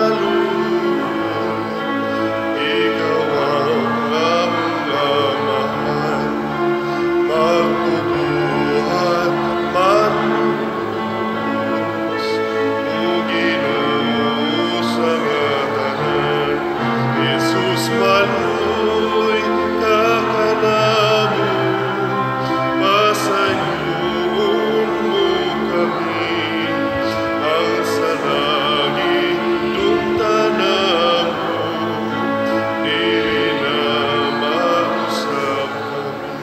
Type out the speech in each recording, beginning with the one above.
Maluoy, Ikaw ang among Amahan, Magbubuhat man O Ginoo sa nga tanan, Jesus, maluoy ka kanamo, pasayoon mo kami, ang sala gidumtan namo, dili na mausab kami.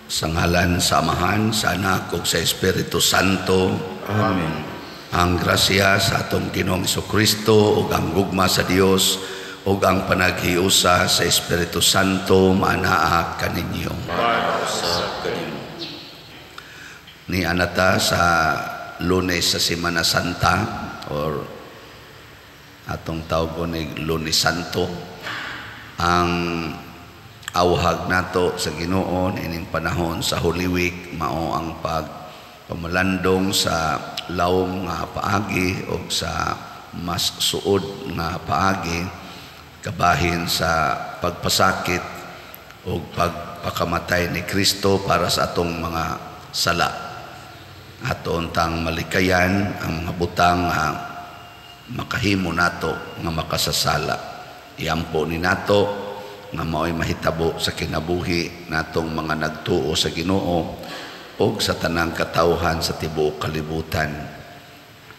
Sa ngalan sa Amahan, sa Anak ug sa Espiritu Santo. Amen. Ang grasya sa atong Ginoong Kristo ug ang gugma sa Dios ug ang panaghiusa sa Espiritu Santo maanaa kaninyo. Sa kanimo. Ni anata sa Lunes sa Semana Santa or atong tawgon ni Lunes Santo, ang awhag nato sa Ginoo ining panahon sa Holy Week mao ang pagpamalandong sa lawom nga paagi o sa mas suod nga paagi kabahin sa pagpasakit o pagpakamatay ni Kristo para sa atong mga sala. Ato untang malikayan ang mga butang nga makahimo nato nga makasasala. Iampo ni nato nga mao'y mahitabo sa kinabuhi natong mga nagtuo sa Ginoo ug sa tanang katawhan sa tibuok kalibutan.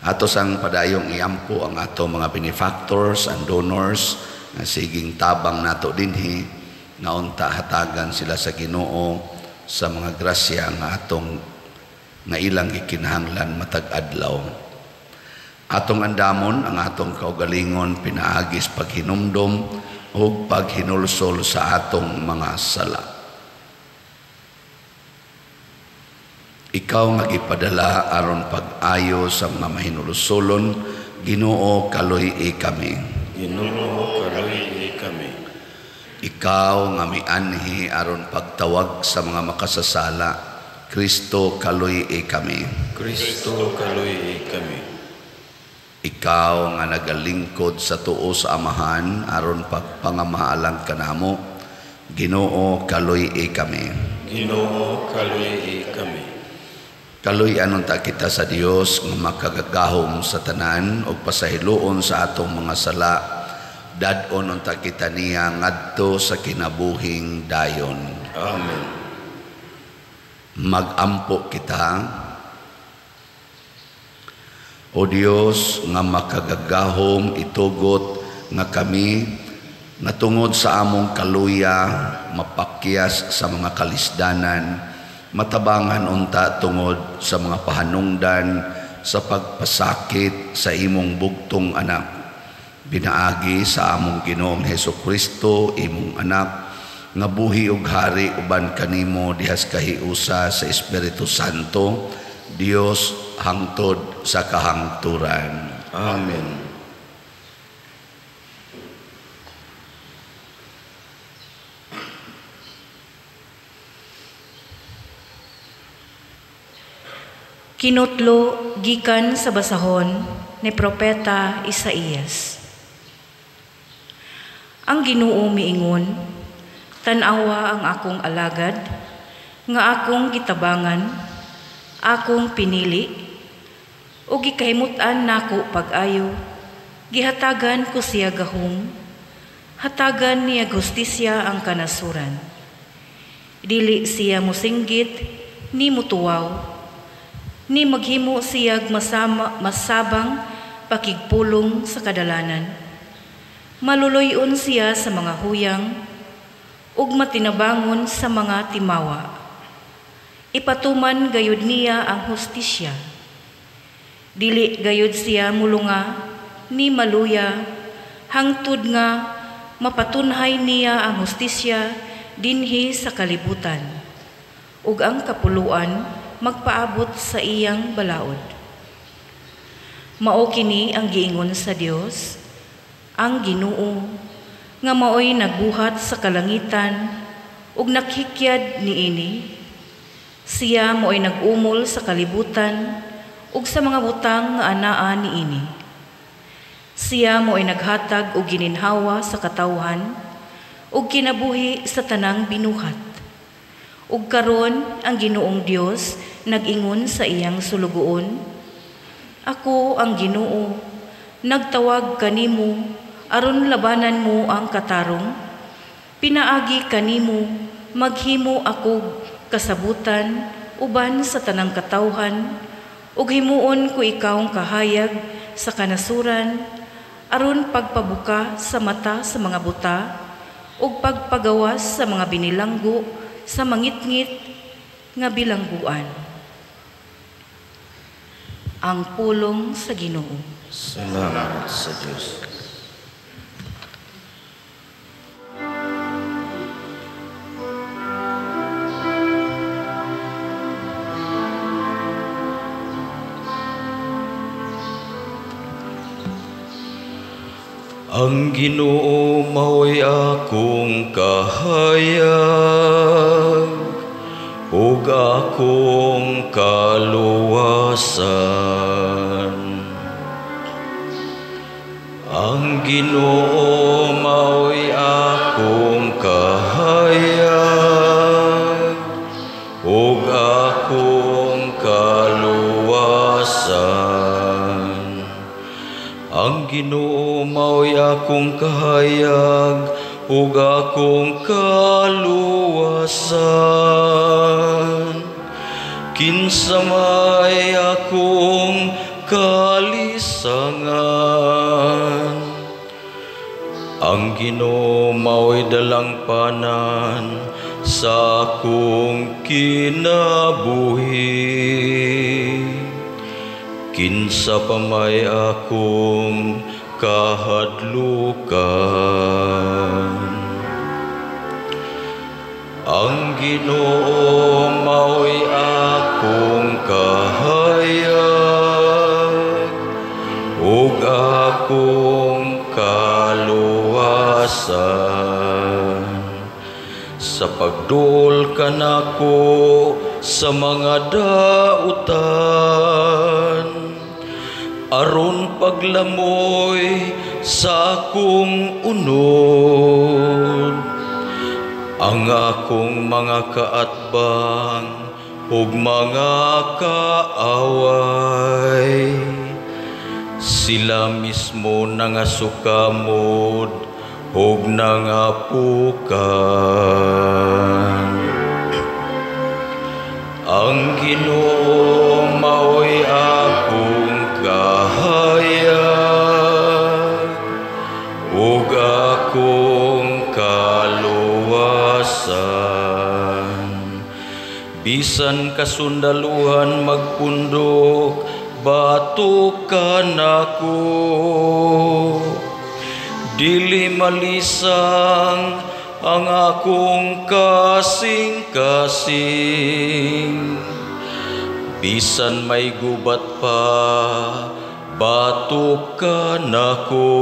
Ato sang padayong iampo ang ato mga benefactors and donors nga siging tabang nato dinhi nga unta hatagan sila sa Ginoo sa mga grasya nga atong nga ilang gikinahanglan matag adlaw. Atong andamon ang atong kaugalingon pinaagis paghinumdom ug paghinulsol sa atong mga sala. Ikaw nga gipadala aron pag-ayo sa mga mahinulsolon, Ginoo, kaluy-i kami. Ginoo, kaluy-i kami. Ikaw nga mianhi aron pagtawag sa mga makasasala, Kristo, kaluy-i kami. Kristo, kaluy-i kami. Ikaw nga nagalingkod sa tuo sa Amahan aron pagpangamaalang kanamo, Ginoo, kaluy-i kami. Ginoo, kaluy-i kami. Kaluy-an unta kita sa Dios nga makagagahom sa tanan ug pasahiloon sa atong mga sala. Dad-on unta kita niya ngadto sa kinabuhing dayon. Amen. Magampo kita. O Dios nga makagagahom, itugot nga kami nga tungod sa among kaluya mapakyas sa mga kalisdanan, matabangan unta tungod sa mga pahanungdan sa pagpasakit sa imong bugtong anak. Binaagi sa among Ginoong Hesus Kristo, imong anak, nga buhi ug hari uban kanimo dihas kahiusa sa Espiritu Santo, Dios hangtod sa kahangturan. Amen. Kinutlo gikan sa basahon ni Propeta Isaías. Ang Ginoo miingon, tan-awa ang akong alagad, nga akong gitabangan, akong pinili, o gikahimut-an nako pag-ayo, gihatagan ko siya gahom, hatagan niya hustisya ang kanasuran. Dili siya mosinggit, ni mutuwaw, ni maghimo siyag masabang pakigpulong sa kadalanan. Maluloy-on siya sa mga huyang, ug matinabangon sa mga timawa. Ipatuman gayud niya ang hustisya. Dili gayud siya mulunga ni maluya, hangtod nga mapatunhay niya ang hustisya dinhi sa kalibutan, ug ang kapuluan magpaabot sa iyang balaod. Mao kini ang giingon sa Dios, ang Ginoo, nga maoy nagbuhat sa kalangitan ug nakhikyad niini. Siya maoy nag-umol sa kalibutan ug sa mga butang nga anaa niini. Siya mo'y naghatag og gininhawa sa katawhan ug kinabuhi sa tanang binuhat. Ug karon ang Ginoong Dios nag-ingon sa iyang sulugoon, "Ako ang Ginoo, nagtawag kanimo aron labanan mo ang katarong. Pinaagi kanimo maghimo ako kasabutan uban sa tanang katawhan, ug himuon ko ikaw ang kahayag sa kanasuran aron pagpabuka sa mata sa mga buta ug pagpagawas sa mga binilanggo sa mangitngit nga bilangguan." Ang pulong sa Ginoo. Salamat sa Dios. Ang Ginoo mao'y akong kahayag ug akong kaluwasan. Ang Ginoo mao'y akong kahayag ug akong kaluwasan. Ang Ginoo mao'y akong kahayag ug akong kaluwasan. Kinsa may akong kalisangan. Ang Ginoo mao'y dalangpanan sa akong kinabuhi. Kinsa pa may akong kahadlukan. Ang Ginoo mao'y akong kahayag ug akong kaluwasan. Sa pagduol kanako sa mga dautan, aron paglamoy sa akong unod, ang akong mga kaatbang ug mga kaaway. Sila mismo nangasukamod ug nangapukan. Ang Ginoo mao'y akong kahayag ug akong kaluwasan. Bisan kasundaluhan magpundok, batok kanako. Dili malisang ang akong kasing-kasing. Bisan may gubat pa, batok kanako.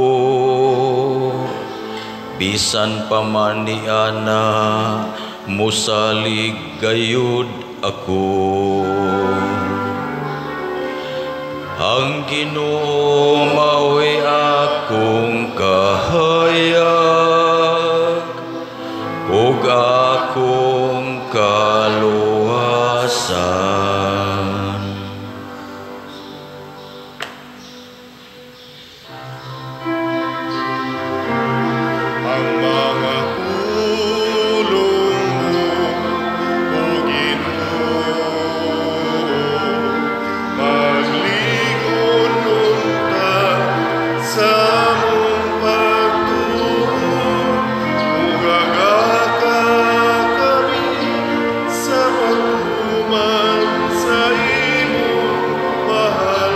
Bisan pa man niana, musalig gayud ako. Ang Ginoo mao'y akong kahayag ug akong kaluwasan. Ang mga pulong mo, O Ginoo, magligon unta sa among pagtuo, ug agaka kami sa pagtuman sa imong mahal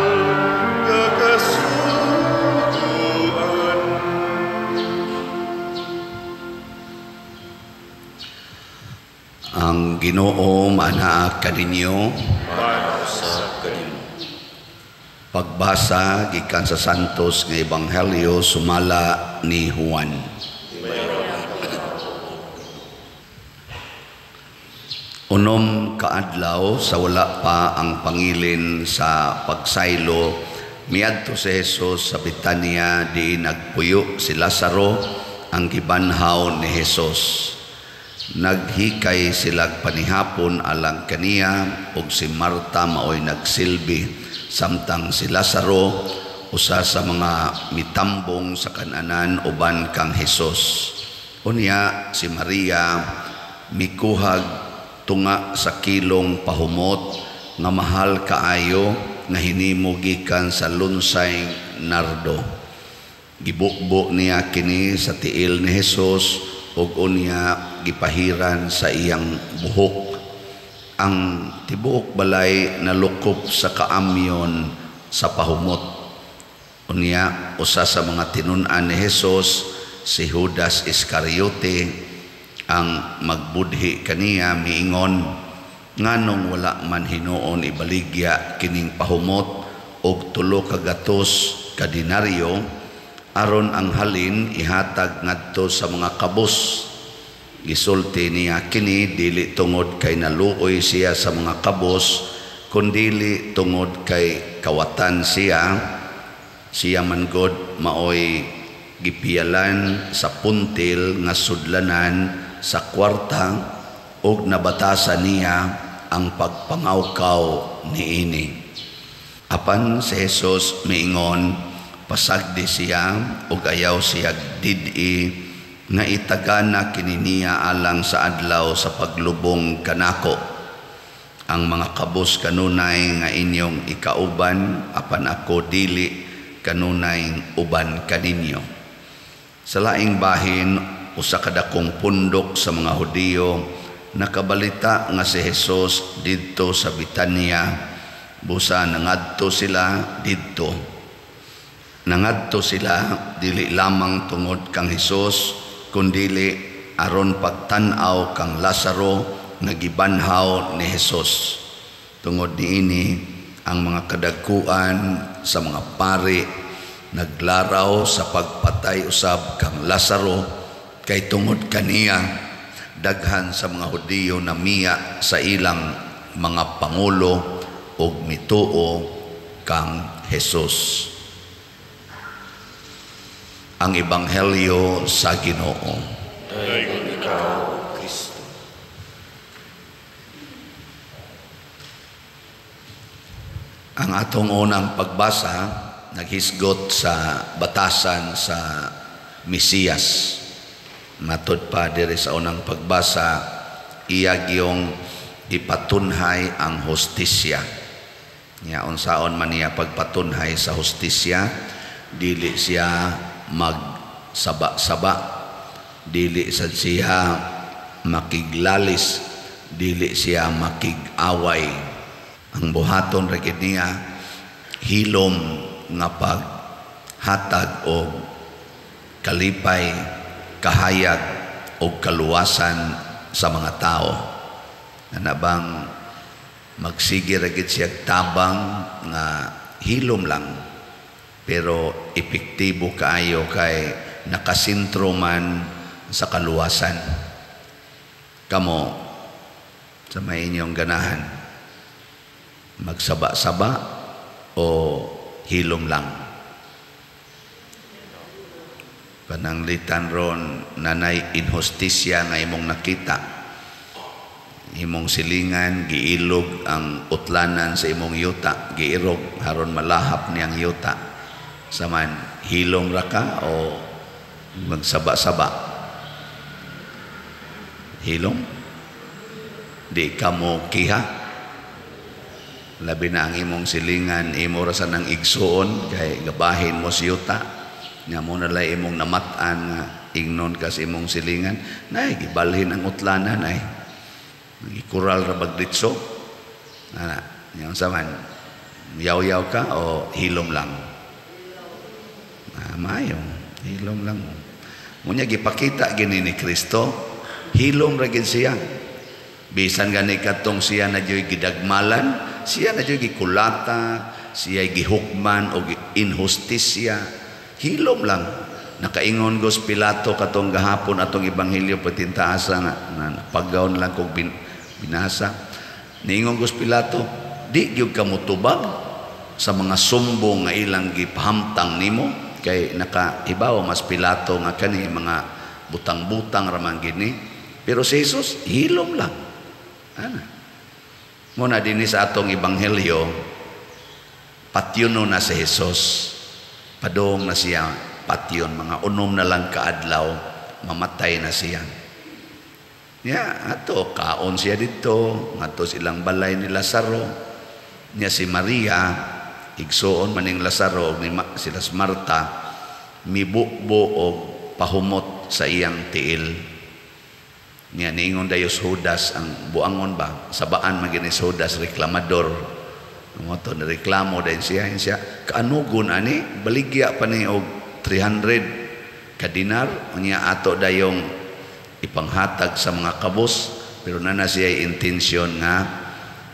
nga kasuguan. Ang Ginoo maanaa kaninyo. Sa kanimo. Pagbasa gikan sa Santos nga Ebanghelyo sumala ni Juan. Unom kaadlaw sa wala pa ang pangilin sa pagsaylo, miadto si Jesus sa Betania, diin nagpuyo si Lazaro ang gibanhaw ni Jesus. Naghikay silag panihapon alang kaniya, ug si Marta maoy nagsilbi, samtang si Lazaro usa sa mga mitambong sa kananan uban kang Jesus. Unya si Maria mikuhag tunga sa kilong pahumot nga mahal kaayo nga hinimo gikan sa lunsay nardo. Gibukbo niya kini sa tiil ni Jesus ug unya gipahiran sa iyang buhok. Ang tibuok balay nalukop sa kaamyon sa pahumot. Unya usa sa mga tinun-an ni Jesus, si Judas Iscariote, ang magbudhi kaniya, miingon, nganong wala man hinuon ibaligya kining pahumot og 300 ka denaryo aron ang halin ihatag ngadto sa mga kabus. Gisulti niya kini dili tungod kay naluoy siya sa mga kabus, kundili tungod kay kawatan siya. Siya man god maoy gipiyalan sa puntil nga sudlanan sa kwarta, ug nabatasan niya ang pagpangawkaw niini. Apan si Jesus miingon, pasagdi siya ug ayaw siya did-i nga itagana kini niya alang sa adlaw sa paglubong kanako. Ang mga kabus kanunay nga inyong ikauban, apan ako dili kanunay uban kaninyo. Sa laing bahin, usa ka dakong pundok sa mga Hudiyo nakabalita nga si Jesus didto sa Betania, busa nangadto sila didto. Nangadto sila dili lamang tungod kang Hesus, kundili aron pagtan-aw kang Lazaro nga gibanhaw ni Hesus. Tungod niini, ang mga kadagkuan sa mga pari naglaraw sa pagpatay usab kang Lazaro, kay tungod kaniya daghan sa mga Hudiyo na miya sa ilang mga pangulo ug mituo kang Hesus. Ang Ebanghelyo sa Ginoo. Dayon ikaw, Kristo. Ang atong unang pagbasa naghisgot sa batasan sa Mesiyas. Matod pa diri sa unang pagbasa, iya giyong ipatunhay ang hustisya. Nya unsaon man niya pagpatunhay sa hustisya, dili siya magsaba-saba, dili sad siya makiglalis, dili siya makig-away. Ang buhaton ra gid niya hilom nga paghatag og kalipay, kahayag o kaluwasan sa mga tao. Ana bang magsige ra gid siya tabang nga hilom lang, pero epektibo kaayo kay nakasentro man sa kaluwasan. Kamo sa may inyong ganahan, magsaba-saba o hilom lang? Pananglitan ron nanay inhustisya nga imong nakita, imong silingan giilog ang utlanan sa imong yuta, giirog haron malahap niyang yuta. Saman hilom ra ka o magsaba-saba? Hilom? Di ka mo kiha. Labi na ang imong silingan, imo ra sa nang igsuon kay gabahin mo si yuta. Nga mo nalay imong namat-an nga ingnon ka sa imong silingan, nay gibalhin ang utlanan ay gikural ra bagditso. Ana, yang saman yaw-yaw ka o hilom lang? Ah, maayo, hilom lang. Munya gipakita gini ni Kristo, hilom ra gid siya. Bisan gani kadtong siya na dyoy gidagmalan, siya na dyoy gikulata, siya gihukman o inhustisya. Hilom lang. Nakaingon gos Pilato katong gahapon atong ebanghelyo patintaasa nga paggaon lang kog Binasa. Niingon Gus Pilato, di gyud ka motubag sa mga sumbong nga ilang gipahamtang nimo, kay nakahibaw mas Pilato nga kani mga butang-butang raman gini. Pero si Jesus hilom lang. Ana. Muna dinhi sa atong ebanghelyo, patyono na si Jesus. Padong na siya patyon, mga unom na lang kaadlaw, mamatay na siya. Ya, ato kaon siya dito, ngadto silang balay ni Lazaro. Nya si Maria, igsuon maning Lazaro ni sila si Marta, mibubo og pahumot sa iyang tiil. Nya niingon dayos Judas, ang buangon ba, sabaan man gini si Judas, reklamador. Mo to nireklamo dayon siya, siya kaanugon ani, baligya pa ni og 300 ka dinar, unya ato dayong ipanghatag sa mga kabos, pero nana siya intensyon nga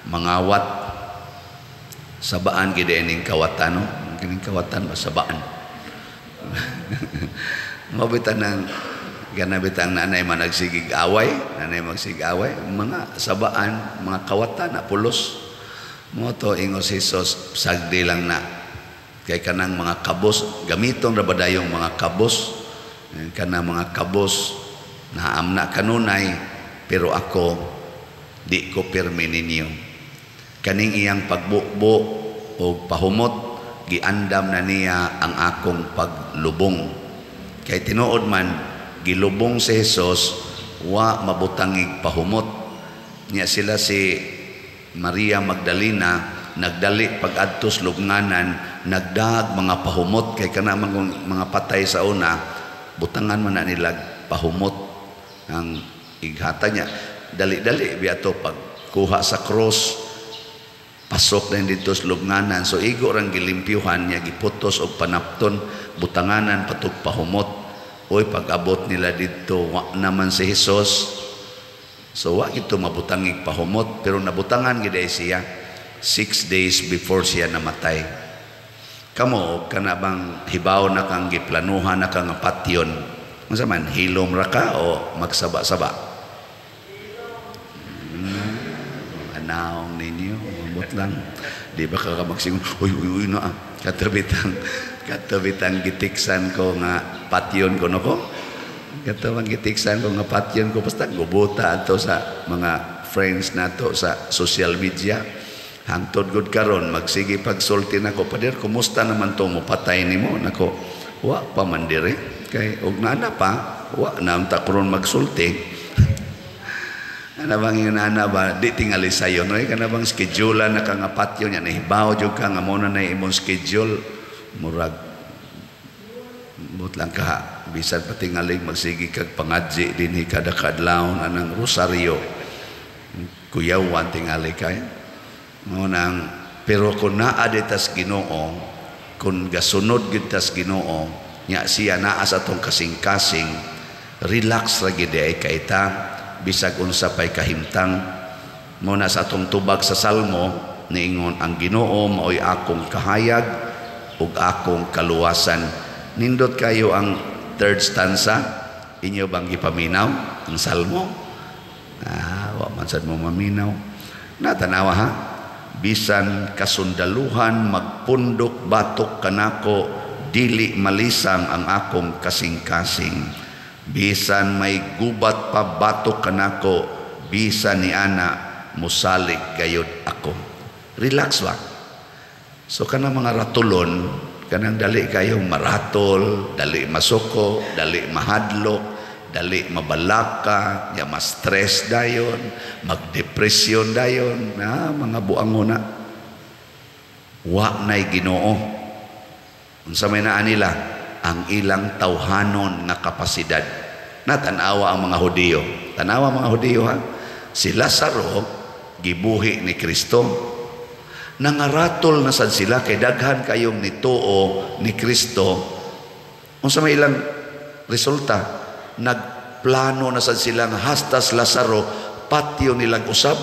mangawat. Sabaan gid ining kawatan, no? Kining kawatan ba sabaan? Mabitan ng ganabitang nanay man nagsigig away, nanay magsigig away, mga sabaan, mga kawatan na pulos. Mo to ingon si Jesus, sagdi lang na. Kay kanang mga kabos, gamiton ra ba dayong mga kabos? Kanang mga kabos naamna kanunay, pero ako di ko pirmi ninyo. Kaning iyang pagbukbo o pahumot, giandam na niya ang akong paglubong. Kay tinuod man, gilubong si Jesus, wa mabutangig pahumot. Niya sila si Maria Magdalena, nagdali pag-adtos lubnganan, nagdag mga pahumot. Kay kana mga patay sa una, butangan man na nila pahumot ang ighata niya. Dali-dali biya to pagkuha sa cross, pasok na dito sa lubnganan. So igo rang gilimpyuhan niya, giputos og panapton, butanganan patog pahumot. Oy, pag-abot nila dito, wa naman si Jesus. So wa gito mabutangig pahumot, pero nabutangan gid ay siya 6 days before siya namatay. Kamo kana bang hibaw na kang giplanuhan na kang patyon? Unsa man, hilom ra ka o magsaba-saba? Anaong ninyo, ambot lang. Di ba ka magsingon, uy, uy, uy, na. Katubitang gitiksan ko nga patyon ko, no ko? Katubitang gitiksan ko nga patyon ko, basta gubuta ato sa mga friends nato sa social media. Hangtod gud karon magsige pagsulti nako, pader, kumusta naman to mo patay nimo? Nako, wa pa man dire. Kay og nana pa, wa na unta karon magsulti. Ana bang yun, ana ba, di tingali sayo, no? Kana bang schedule na ka nga patyo niya, nahibaw jud ka nga mo na na imong schedule, murag but lang ka, bisan pa tingalig magsige kag pangadji dinhi kada kadlawon anang rosaryo. Kuyawan tingali kay. Mo nang pero kun naa ditas Ginoo, kun gasunod gid tas Ginoo, nya siya naa sa atong kasing-kasing, relax ra gid ay kaita bisag unsa pay kahimtang. Mo na sa atong tubag sa Salmo niingon ang Ginoo maoy akong kahayag ug akong kaluwasan. Nindot kayo ang third stanza, inyo bang gipaminaw ang Salmo? Wa man sad mo maminaw. Natanawa ha? Bisan kasundaluhan magpundok batok kanako, dili malisang ang akong kasing-kasing. Bisan may gubat pa batok kanako, bisan ni ana musalig gayod ako. Relax ba? So kanang mga ratulon, kanang dali kayong maratol, dali masuko, dali mahadlok, dali mabalaka, ya ma-stress dayon, magdepresyon dayon, na mga buango na. Wa nay Ginoo. Unsa may naa nila? Ang ilang tawhanon nga kapasidad. Natanawa ang mga Hudiyo. Tanawa ang mga Hudiyo ha. Si Lazaro gibuhi ni Kristo. Nangaratol na sad sila kay daghan kayong nituo ni Kristo. Unsa may ilang resulta? Nagplano na sad sila nga hastas Lazaro patyo nilang usab.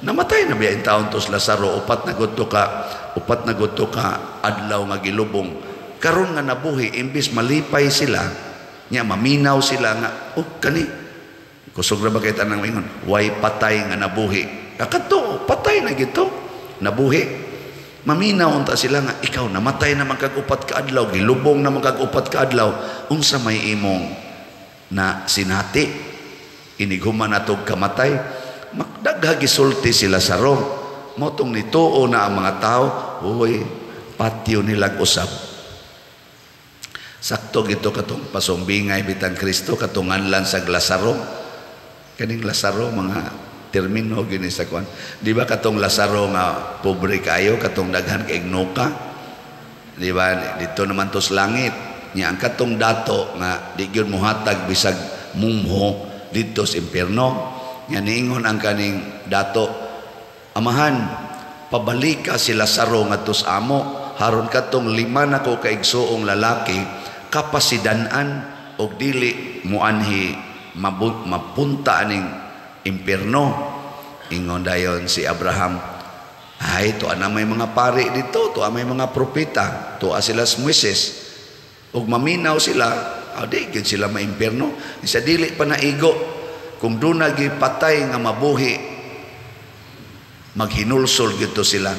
Namatay na biya in taon tos Lazaro, upat na gudto ka adlaw nga gilubong. Karon nga nabuhi, imbis malipay sila, nya maminaw sila nga, oh kani Kusog ra ba kay tanang ingon, way patay nga nabuhi. Kakadto, patay na gito, nabuhi. Maminaw unta sila nga ikaw namatay na man kag 4 ka adlaw, gilubong na man kag 4 ka adlaw, unsa may imong na sinati? Inighuman natog kamatay. Dagha gisulti sila sa Rome. Mao tong nituo na ang mga tao, uy, patyo nilag usab. Sakto gito katong pasumbingay bitang Kristo katong nganlan sa Lazaro. Kaning Lazaro mga termino gini sa kuan. Di ba katong Lazaro nga pobre kayo, katong daghan kay ignuka? Di ba dito naman tos langit. Nya ang katong dato nga di gyud mohatag bisag mumho didto sa impierno. Nya niingon ang kaning dato, amahan, pabalika si Lazaro ngadto sa amo, haron katong 5 nako ka igsuong lalaki kapasidan-an og dili muanhi mapunta aning impierno. Ingon dayon si Abraham, ay tuwa na may mga pari dito, tuwa may mga propeta, tuwa sila sa Moises, ug maminaw sila, di gyud sila maimpierno. Sa dili pa naigo, kung doon gipatay nga mabuhi, maghinulsol gito sila.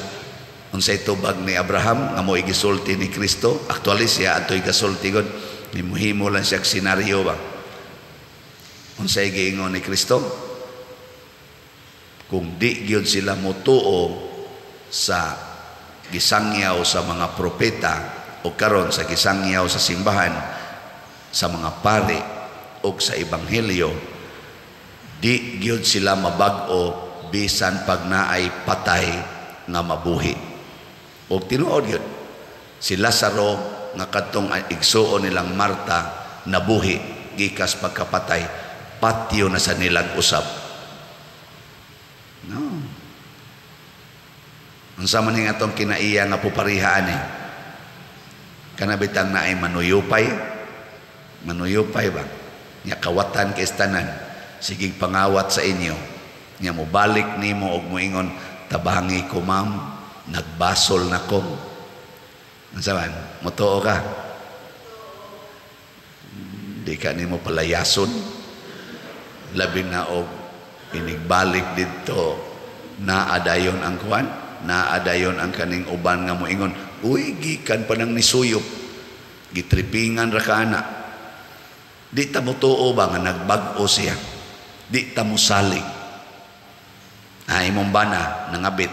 Unsay tubag ni Abraham nga mo'y gisulti ni Kristo? Actually siya atoy gasulti god, nimuhimo lang siya senaryo ba. Unsay giingon ni Kristo? Kung di gyud sila motuo sa gisangyaw sa mga propeta o karon sa gisangyaw sa simbahan, sa mga pari o sa ebanghelyo, di gyud sila mabag-o bisan pag naay patay nga mabuhi. O tinuod gyud si Lazaro nga kadtong igsuon nilang Marta nabuhi gikas pagkapatay, patyo na sa nilang usab. No. Unsa man ning atong kinaiya nga puparihaan eh? Kana bitang naay manuyupay? Manuyupay ba? Nya kawatan kay tanan, sige pangawat sa inyo. Nya mobalik nimo og moingon, tabangi ko ma'am, nagbasol na ko. Unsa man? Motuo ka? Di ka nimo palayason. Labi na og inigbalik didto, naadayon ang kuan, naadayon ang kaning uban nga moingon, uy, gikan pa nang nisuyop, gitripingan ra ka ana. Di ta motuo ba nga nagbag-o siya? Di ta mosalig. Ay imong bana nangabit,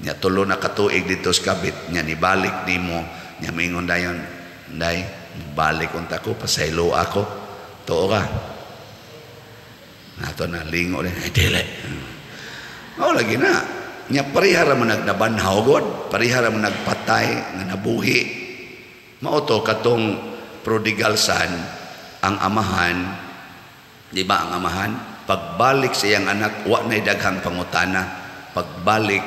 nya tulo na katuig dito sa kabit, nya nibalik nimo, nya moingon dayon, nday, balik unta ko, pasaylo ako. Tuo ka? Nato na lingo din, ay dili. Oh, lagi na. Nya parihara mo nagnabanhaw god, parihara mo nagpatay nga nabuhi. Mao to katong prodigal son, ang amahan, di ba ang amahan, pagbalik sa iyang anak, wa na'y daghang pangutana. Pagbalik,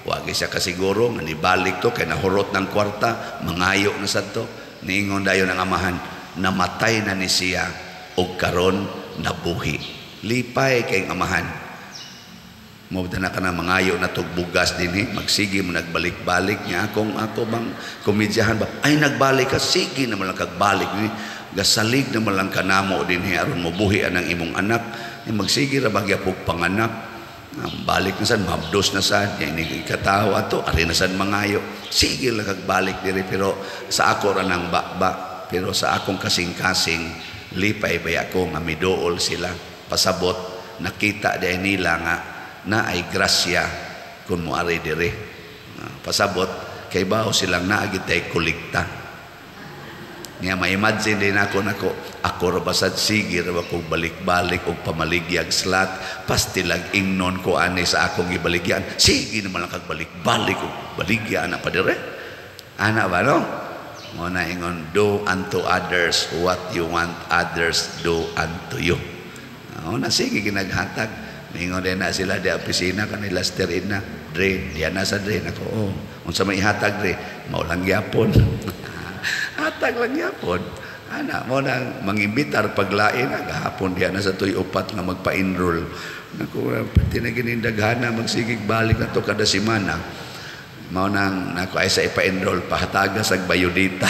wa gyud siya kasiguro nga nibalik to kay nahurot ng kwarta, mangayo na sad to. Niingon dayon ang amahan, namatay na ni siya og karon nabuhi. Lipay kay ang amahan. Mo na ka na mangayo na tugbugas dinhi, magsige mo nagbalik-balik niya akong ako bang komedyahan ba? Ay nagbalik ka, sige na man lang kagbalik dinhi. Gasalig na man lang kanamo dinhi aron mobuhi anang imong anak. Ni magsige ra bagya pug panganak. Balik na sad, mabdos na sad, nya ini ikatawo ato, ari na sad mangayo. Sige lang kagbalik diri, pero sa ako ra nang bakba, pero sa akong kasing-kasing lipay bay ako nga miduol sila. Pasabot nakita di nila nga na ay grasya kung moari diri. Pasabot kay bao silang naa gid tay kolekta. Nya ma-imagine din ako nako, ako ra basad sige ra ko balik-balik og pamaligyag slot, pastilag ingnon ko ani sa akong gibaligyan. Sige naman lang kag balik-balik og baligya ana pa dire. Ana ba no? Mo na ingon, do unto others what you want others do unto you. O na sige ginaghatag. Mingon din na sila di opisina kanila sterin na dre, diyan na sa dre nako. Oh, unsa may ihatag dre, mao lang gyapon. Hatag lang gyapon. Ana mo nang mangimbitar paglain na gahapon diyan na sa tuy upat nga magpa-enroll. Nako, pati na ginindaghana magsigig balik na to kada semana. Mao nang nako ay sa ipa-enroll pahataga sa bayodita.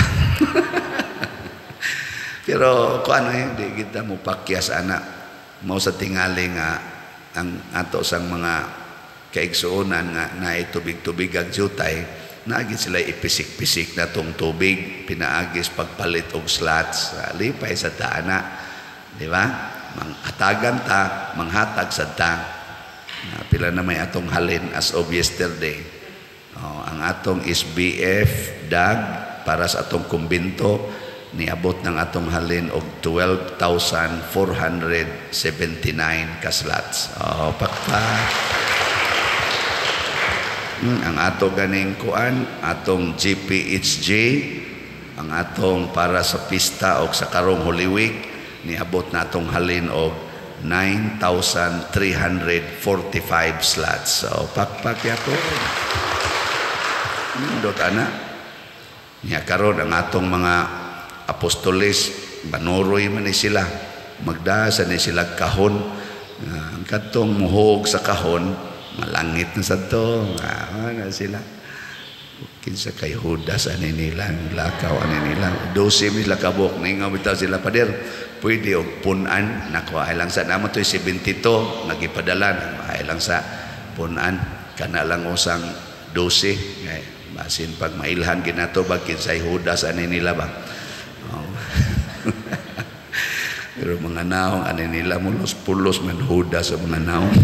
Pero kuano eh, di kita mo pakyas ana. Mao sa tingali nga ang ato sang mga kaigsuonan nga naay tubig-tubig ag jutay, naagi sila ipisik-pisik na tong tubig pinaagis pagpalit og slots. Lipay sa ta ana, di ba? Manghatagan ta, manghatag sa ta. Pila na may atong halin as of yesterday? Oh, ang atong SBF DAG para sa atong kumbinto, niabot ng atong halin og 12,479 ka slots. Oh, pakpak. Ang ato ganing kuan, atong GPHG, ang atong para sa pista o sa karong Holy Week, niabot na atong halin og 9,345 slots. So, pakpak yato. Nindot ana. Niya karon ang atong mga apostoles, banuroy man ni sila. Magdasa ni sila kahon. Ang katong muhog sa kahon, malangit na sa to. Na sila. Kinsa kay Judas ani nila, lakaw ani nila. 12 sila kabuk, ningaw bitaw sila, "Pader, pwede og punan?" Nako, ay lang sa namo to'y 72 nagipadala, ay lang sa punan kana lang usang 12. Ngay basin pag mailhan ginato ba kinsay Judas ani nila ba. Oh. Pero mga naong ani nila mulos pulos man Judas sa mga naong.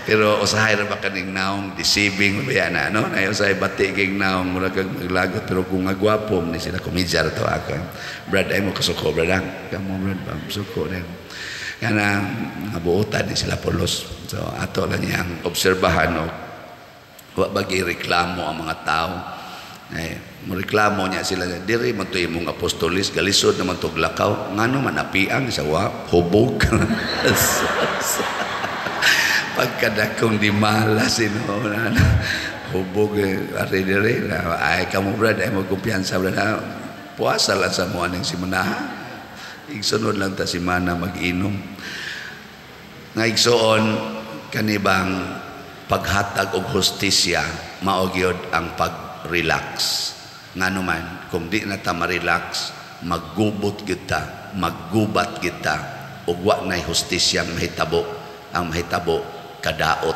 Pero usahay ra ba kaning naong deceiving ba na, no? Na usahay bati king naong mura kag maglagot, pero kung nga gwapo ni sila, komedyar to ako. Brad, ay mo kasuko, brad, ah. Kamo, brad, ba suko din. Kana nga buotan ni sila pulos. So ato lang niyang obserbahan og wa bagi reklamo ang mga tao. Eh, mo reklamo niya sila, "Diri man to imong apostolis, galisod naman to lakaw, ngano man apiang sa wa hubog?" Pagkadakong di malas sino na hubog eh, ari diri na ay kamo, brad, ay mo kumpiyansa, brad, ha? Puasa lang sa mo aning simanaha, igsunod lang ta simana mag-inom. Nga igsuon, kanibang paghatag og hustisya, mao gyud ang pag-relax. Ngano man kung di na ta ma-relax, maggubot gyud ta, maggubat gyud ta ug wa nay hustisyang mahitabo. Ang mahitabo, kadaot.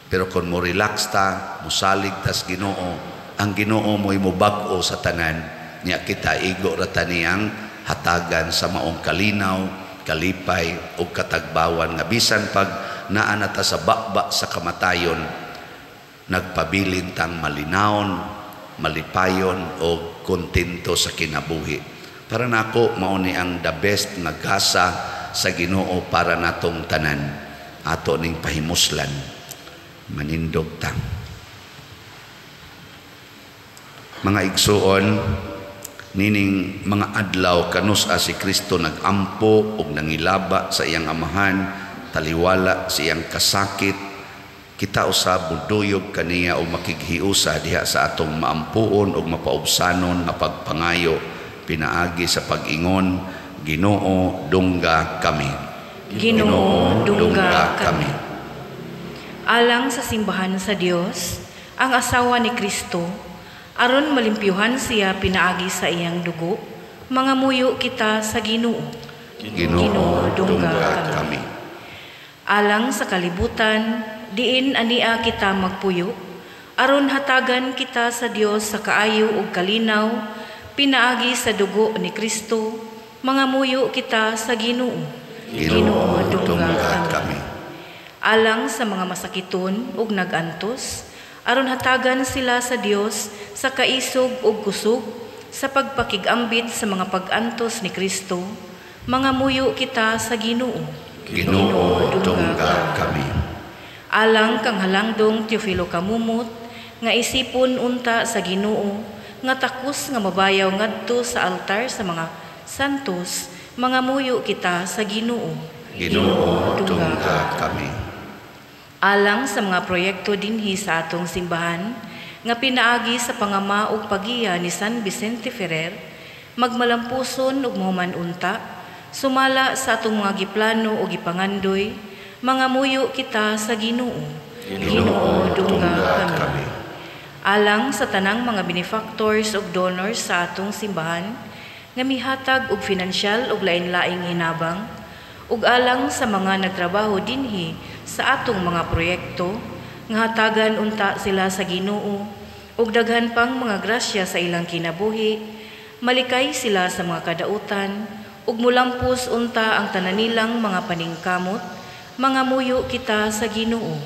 Pero kung mo relax ta, musalig tas Ginoo, ang Ginoo mo'y mubag-o sa tanan niya. Kita igo ra ta niyang hatagan sa maong kalinaw, kalipay ug katagbawan nga bisan pag naa na ta sa baba sa kamatayon, nagpabilin tang malinawon, malipayon o kontento sa kinabuhi. Para nako, mao ni ang the best nga gasa sa Ginoo para natong tanan. Ato ning pahimuslan. Manindog ta. Mga igsuon, nining mga adlaw kanus-a si Kristo nagampo ug nangilaba sa iyang amahan, taliwala sa iyang kasakit, kita usab muduyog kaniya og makighiusa diha sa atong maampuon ug mapaubsanon nga pagpangayo pinaagi sa pag-ingon, "Ginoo, dungga kami." Ginoo, dungga kami. Alang sa simbahan sa Dios, ang asawa ni Kristo, aron malimpyuhan siya pinaagi sa iyang dugo, mangamuyo kita sa Ginoo. Ginoo, dungga kami. Alang sa kalibutan, diin ania kita magpuyo, aron hatagan kita sa Dios sa kaayo ug kalinaw pinaagi sa dugo ni Kristo, mangamuyo kita sa Ginoo. Ginoo, dungga kami. Alang sa mga masakiton ug nagantos, aron hatagan sila sa Dios sa kaisog ug kusog sa pagpakigambit sa mga pag-antos ni Kristo, mangamuyo kita sa Ginoo. Ginoo, dungga kami. Alang kang halangdong Teofilo Kamumot, nga isipon unta sa Ginoo, nga takos nga mabayaw ngadto sa altar sa mga santos, mangamuyo kita sa Ginoo. Ginoo, dungga kami. Alang sa mga proyekto dinhi sa atong simbahan nga pinaagi sa pangama ug pagiya ni San Vicente Ferrer, magmalampuson ug mahuman unta, sumala sa atong mga giplano ug gipangandoy, mangamuyo kita sa Ginoo. Ginoo, dungga kami. Alang sa tanang mga benefactors ug donors sa atong simbahan nga mihatag og finansyal ug lain-laing hinabang, Ug alang sa mga nagtrabaho dinhi sa atong mga proyekto, nga hatagan unta sila sa Ginoo ug daghan pang mga grasya sa ilang kinabuhi, malikay sila sa mga kadautan ug mulampos unta ang tanan nilang mga paningkamot, mangamuyo kita sa Ginoo.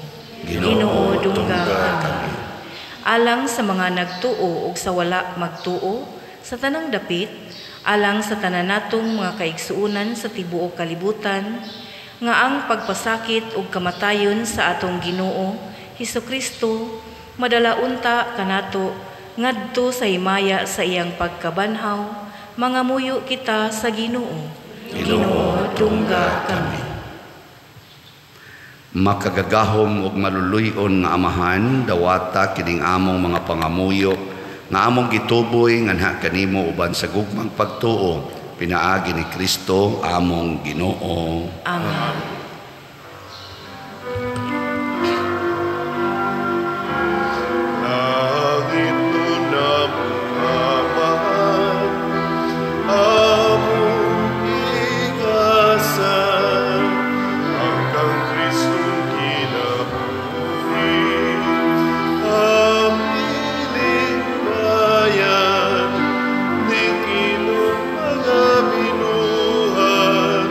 Ginoo, dungga dungga kami. kami. Alang sa mga nagtuo ug sa wala magtuo sa tanang dapit, alang sa tanan natong mga kaigsuonan sa tibuok kalibutan, nga ang pagpasakit ug kamatayon sa atong Ginoo Hesukristo madala unta kanato ngadto sa himaya sa iyang pagkabanhaw, mangamuyo kita sa Ginoo. Ginoo, dungga kami. Makagagahom ug maluluy-on nga Amahan, dawata kining among mga pangamuyo nga among gituboy nganha kanimo uban sa gugmang pagtuo pinaagi ni Kristo among Ginoo. Amen. Langit nun among Amahan, among igasan, ang kang Kristong kinabuhi, amiling bayan, ning ilong mga binuhat,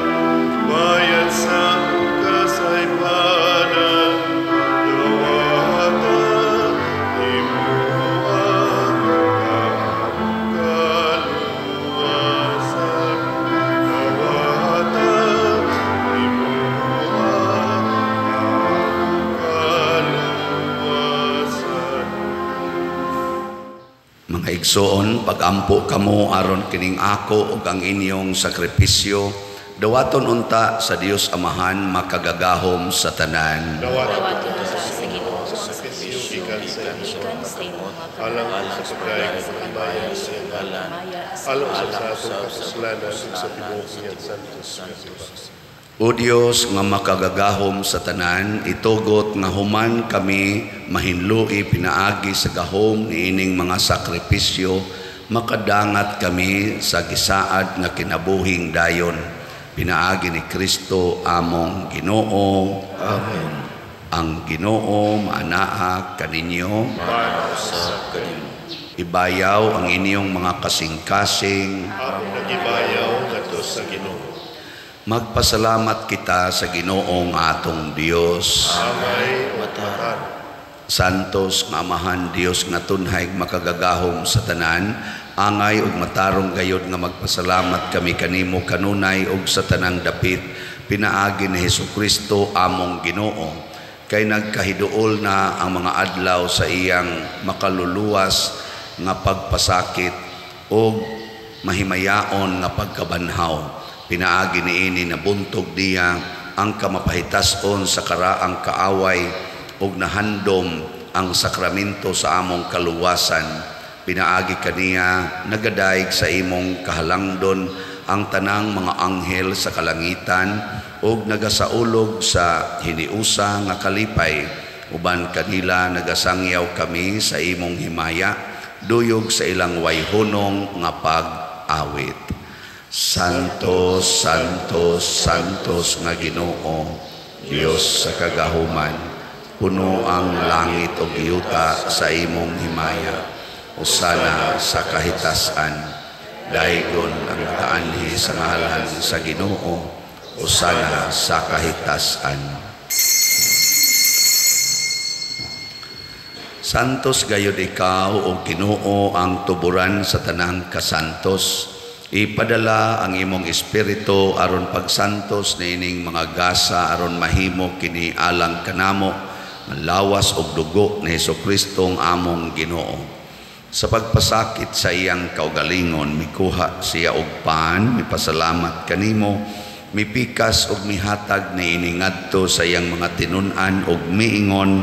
bayan sa kasaypanan, dawata imo ang kaluwasan, dawata imo ang kaluwasan. Mga igsoon, pagampo kamo aron kining ako ug ang inyong sakripisyo, dawaton unta sa Dios Amahan makagagahom sa tanan. Dawata Dawaton unta sa Ginoo ang sakripisyo gikan sa imong gikan sa imong mga alang sa pagdayeg sa himaya sa iyang ngalan, alang usab sa atong kapuslanan ug sa tibuok niyang santos nga simbahan. O Dios nga makagagahom sa tanan, itugot nga human kami mahinlui pinaagi sa gahom niining mga sakripisyo, makadangat kami sa gisaad nga kinabuhing dayon pinaagi ni Kristo among Ginoo. Amen. Ang Ginoo maanaa kaninyo, Maana usab kanimo. Ibayaw ang inyong mga kasing-kasing. Among nagibayaw ngadto sa Ginoo. Magpasalamat kita sa Ginoong atong Dios. Angay ug matarong. Santos nga Amahan Dios nga tunhay makagagahom sa tanan, angay ug matarong gayod nga magpasalamat kami kanimo kanunay ug sa tanang dapit pinaagi ni Hesukristo among Ginoo, kay nagkahiduol na ang mga adlaw sa iyang makaluluwas nga pagpasakit ug mahimayaon nga pagkabanhaw. Pinaagi niini nabuntog niya ang kamapahitas-on sa karaang kaaway ug nahandom ang sakramento sa among kaluwasan. Pinaagi kaniya nagadayeg sa imong kahalangdon ang tanang mga anghel sa kalangitan ug nagasaulog sa hiniusa nga kalipay. Uban kanila nagasangyaw kami sa imong himaya, duyog sa ilang wayhunong nga pag-awit. Santo, Santo, Santos nga Ginoo, Dios sa kagahuman, puno ang langit ug yuta sa imong himaya. Usana sa kahitasan, daygon ang nagaanhi sa ngalan sa Ginoo, usana sa kahitasan. Santos gayud ikaw o Ginoo ang tuburan sa tanang kasantos. Ipadala ang imong espiritu aron pagsantos niining mga gasa aron mahimo kini alang kanamo ang lawas og dugo ni Hesukristo ang among Ginoo. Sa pagpasakit sa iyang kaugalingon, mikuha siya og pan, mipasalamat kanimo, mipikas og mihatag niini ngadto sa iyang mga tinun-an og miingon,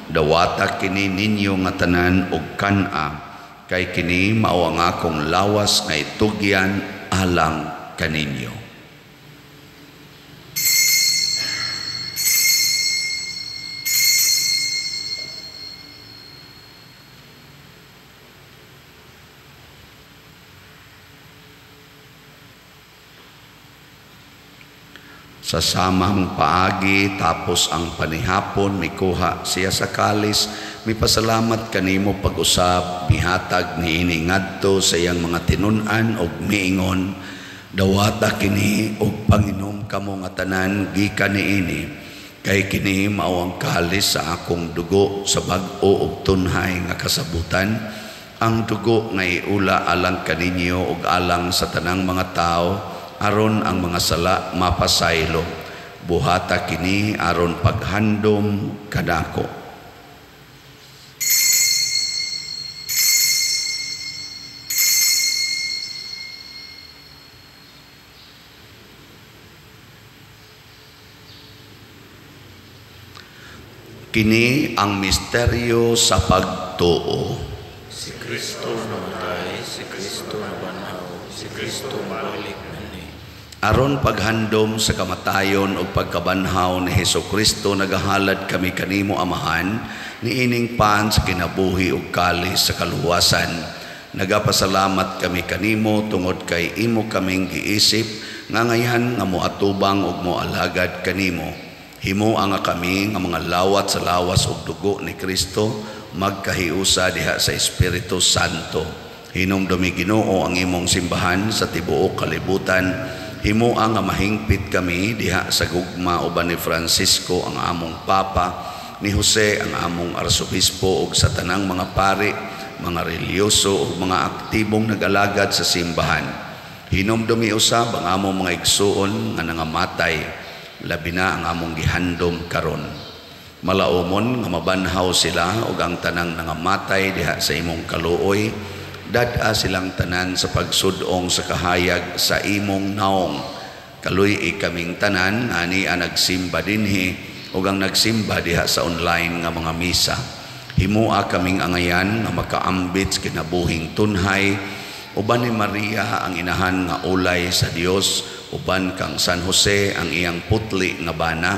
dawata kini ninyo nga tanan og kan-a, kay kini mao ang akong lawas nga itugyan alang kaninyo. Sa samang paagi tapos ang panihapon, mikuha siya sa kalis, mipasalamat kanimo pag-usab, mihatag niini ngadto sa iyang mga tinun-an og miingon, dawata kini og panginom kamo nga tanan gikan niini, kay kini mao ang kalis sa akong dugo sa bag-o og tunhay nga kasabutan, ang dugo nga iula alang kaninyo ug alang sa tanang mga tawo, aron ang mga sala mapasaylo. Buhata kini aron paghandom kanako. Kini ang misteryo sa pagtuo. Si Kristo namatay, si Kristo nabanhaw, si Kristo mabalik nani. Aron paghandom sa kamatayon ug pagkabanhaw ni Hesukristo, nagahalad kami kanimo Amahan niining pan sa kinabuhi ug kalis sa kaluwasan. Nagapasalamat kami kanimo tungod kay imo kaming giisip nga ngayan nga moatubang ug moalagad kanimo. Himoa nga kami nga mga lawat sa lawas ug dugo ni Kristo magkahiusa diha sa Espiritu Santo. Hinumdumi Ginoo ang imong simbahan sa tibuok kalibutan. Himoa nga mahingpit kami diha sa gugma uban ni Francisco ang among Papa, ni Jose ang among Arsobispo ug sa tanang mga pari, mga relihiyoso ug mga aktibong nag-alagad sa simbahan. Hinumdumi usab ang among mga igsuon nga nangamatay, labi na ang among gihandom karon. Malaumon nga mabanhaw sila ug ang tanang nangamatay diha sa imong kaluoy, dad-a silang tanan sa pagsudong sa kahayag sa imong naong. Kaluy-i kaming tanan ani ang nagsimba dinhi ug ang nagsimba diha sa online nga mga misa. Himoa kaming angayan nga makaambit sa kinabuhing tunhay uban ni Maria ang inahan nga ulay sa Dios, uban kang San Jose ang iyang putli nga bana,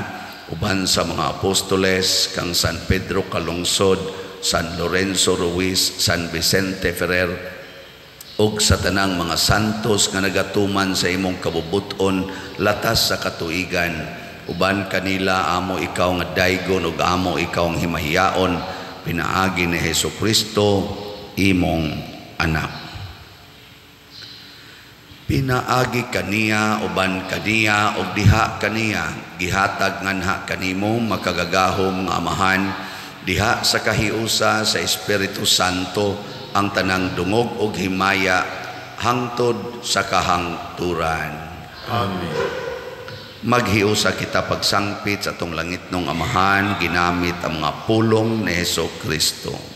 uban sa mga apostoles kang San Pedro Calungsod, San Lorenzo Ruiz, San Vicente Ferrer, ug sa tanang mga santos nga nagatuman sa imong kabubut-on latas sa katuigan. Uban kanila amo ikaw nga daygon ug amo ikaw ang himahiyaon, pinaagi ni Hesukristo imong anak. Pinaagi kaniya, uban kaniya, ug diha kaniya, gihatag nganha kanimo makagagahom nga Amahan, diha sa kahiusa sa Espiritu Santo ang tanang dungog ug himaya hangtod sa kahangturan. Amen. Maghiusa kita pagsangpit sa atong langitnong Amahan, ginamit ang mga pulong ni Hesukristo.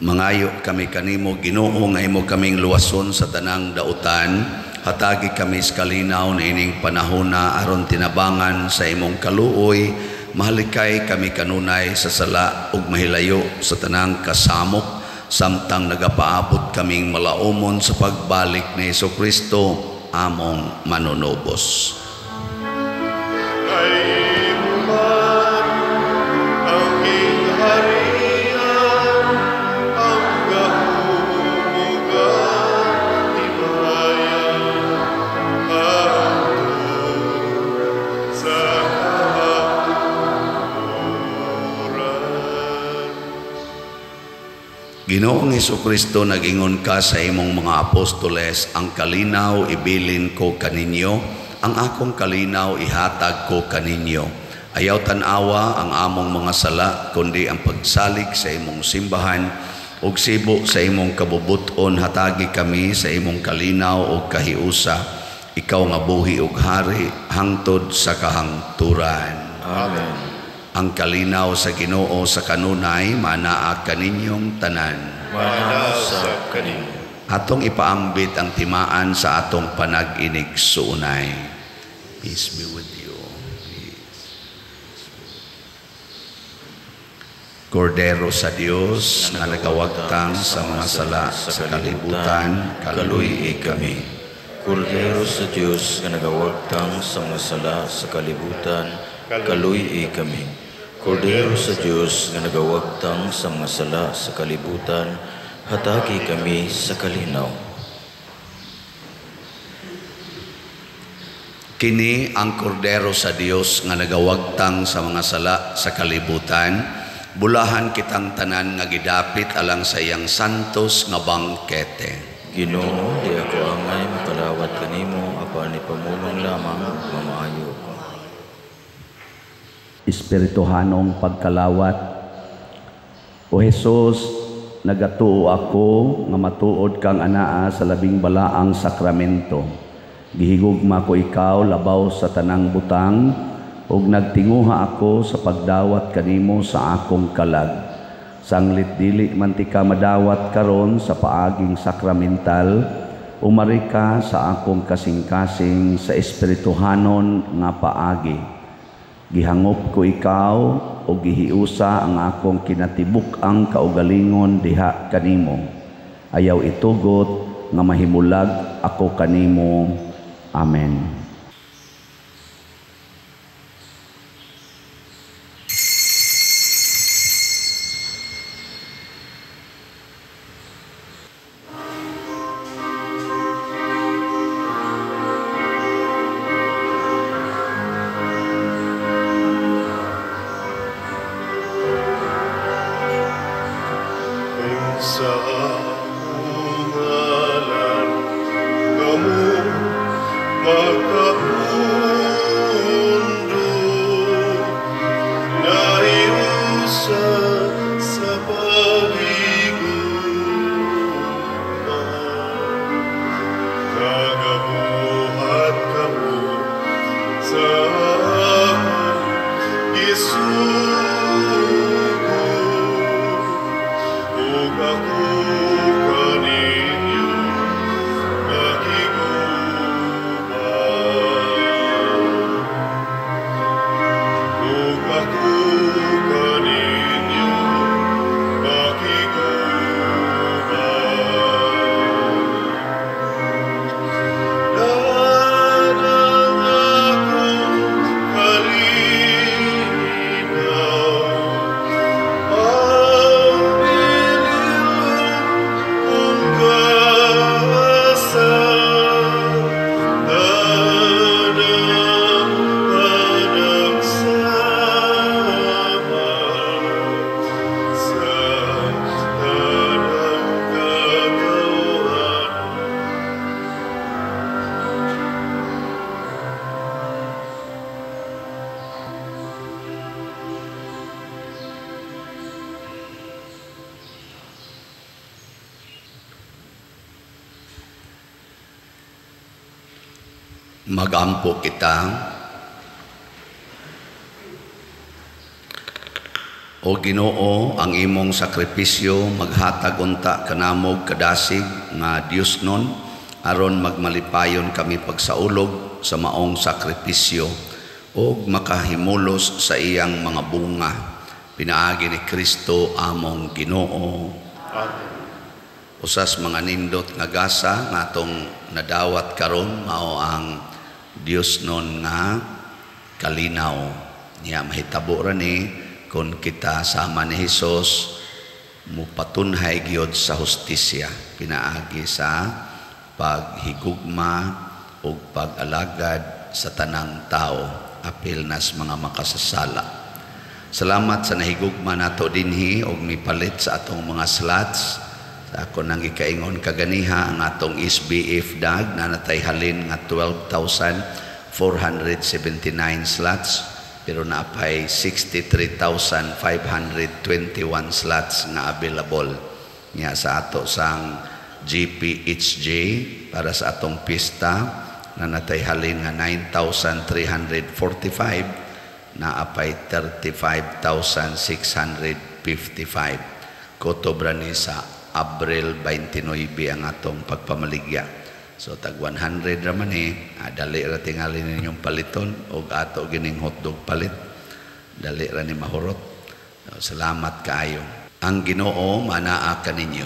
Mangayo kami kanimo Ginoo nga imo kaming luwason sa tanang dautan. Hatagi kami sa kalinaw niining panahona aron tinabangan sa imong kaluoy. Mahalikay kami kanunay sa sala ug mahilayo sa tanang kasamok, samtang nagapaabot kaming malaumon sa pagbalik ni Hesukristo among manunubos. Kay man ang gingharian, ang gahom ug ang himaya, hangtod sa kahangturan. Ginoong Hesukristo, nag-ingon ka sa imong mga apostoles, ang kalinaw ibilin ko kaninyo, ang akong kalinaw ihatag ko kaninyo. Ayaw tan-awa ang among mga sala, kundi ang pagsalig sa imong simbahan, ug sibo sa imong kabubuton, hatagi kami sa imong kalinaw ug kahiusa. Ikaw nga buhi ug hari hangtod sa kahangturan. Amen. Ang kalinaw sa Ginoo sa kanunay manaa kaninyong tanan. Manaa sa kanimo. Atong ipaambit ang timaan sa atong panag-inigsuonay. Peace be with you. Peace. Kordero sa Dios nga nagawagtang sa mga sala sa kalibutan, kaluy-i kami. Kordero sa Dios nga nagawagtang sa mga sala sa kalibutan, kaluy-i kami. Kordero sa Dios nga nagawagtang sa mga sala sa kalibutan, hatagi kami sa kalinaw. Kini ang kordero sa Dios nga nagawagtang sa mga sala sa kalibutan, bulahan kitang tanan nga gidapit alang sa iyang santos nga bangkete. Ginoo, di ako angay makalawat kanimo, apan ipamulong lamang mamaayo ko. Espirituhanong pagkalawat. O Jesus, nagatuo ako nga matuod kang anaa sa labing balaang sakramento. Gihigugma ko ikaw labaw sa tanang butang, ug nagtinguha ako sa pagdawat kanimo sa akong kalag. Sanglit dili man ti ka madawat karon sa paaging sakramental, umari ka sa akong kasing-kasing sa espirituhanon nga paagi. Gihangop ko ikaw o gihiusa ang akong kinatibuk-ang kaugalingon diha kanimo. Ayaw itugot nga mahimulag ako kanimo. Amen. Sa akong ngalan kamo makapundo, nahiusa sa paghigugma, kagabuhat kamo sa akong isugo. Ug ako kaninyo makiguban. Ug ako kaninyo makiguban. Dadang akong kalinaw, ang bililong kong kaasa, tanang panagsama sa tanang katawhan. Magampo kita. O Ginoo, ang imong sakripisyo maghatag unta kanamog kadasig nga Dios nun, aron magmalipayon kami pagsaulog sa maong sakripisyo ug makahimulos sa iyang mga bunga. Pinaagi ni Kristo among Ginoo. Amen. Usas mga nindot nga gasa nga atong nadawat karon mao ang Dios nun nga kalinaw. Niya mahitabo ra ni kung kita sama ni Hesus mupatunhay gyud sa hustisya pinaagi sa paghigugma ug pag-alagad sa tanang tao, apil nas mga makasasala. Salamat sa nahigugma nato dinhi og mipalit sa atong mga slots. Sa ako nang gikaingon kaganiha, ang atong SBF dag nanatay halin nga 12,479 slots, pero naapay 63,521 slots nga available. Nya sa ato sang GPHJ para sa atong pista, nanatay halin nga 9,345, naapay 35,655. Kutob ra ni sa Abril 29 ang atong pagpamaligya. So tag 100 ra man eh, dali ra tingali ninyong paliton og ato gining hotdog palit. Dali ra ni mahurot. So, salamat kaayo. Ang Ginoo manaa kaninyo.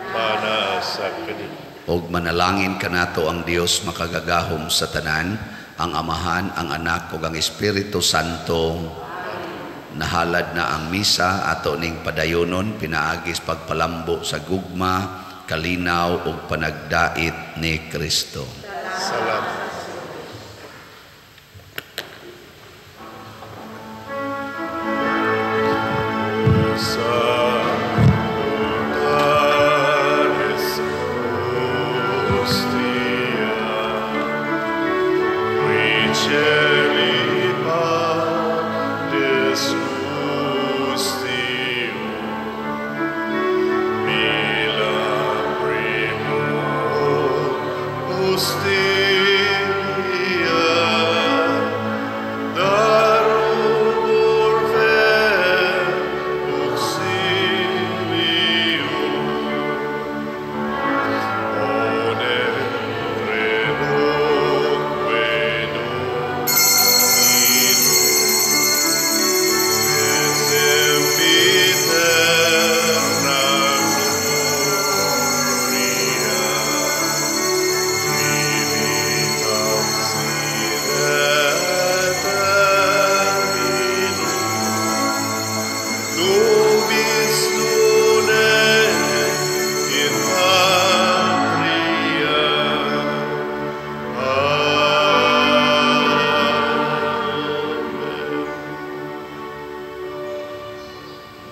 Manaa sa kaninyo. Og manalangin kanato ang Dios makagagahom sa tanan, ang Amahan, ang Anak ug ang Espiritu Santo. Nahalad na ang misa, ato ning padayonon pinaagis pagpalambo sa gugma, kalinaw ug panagdait ni Kristo.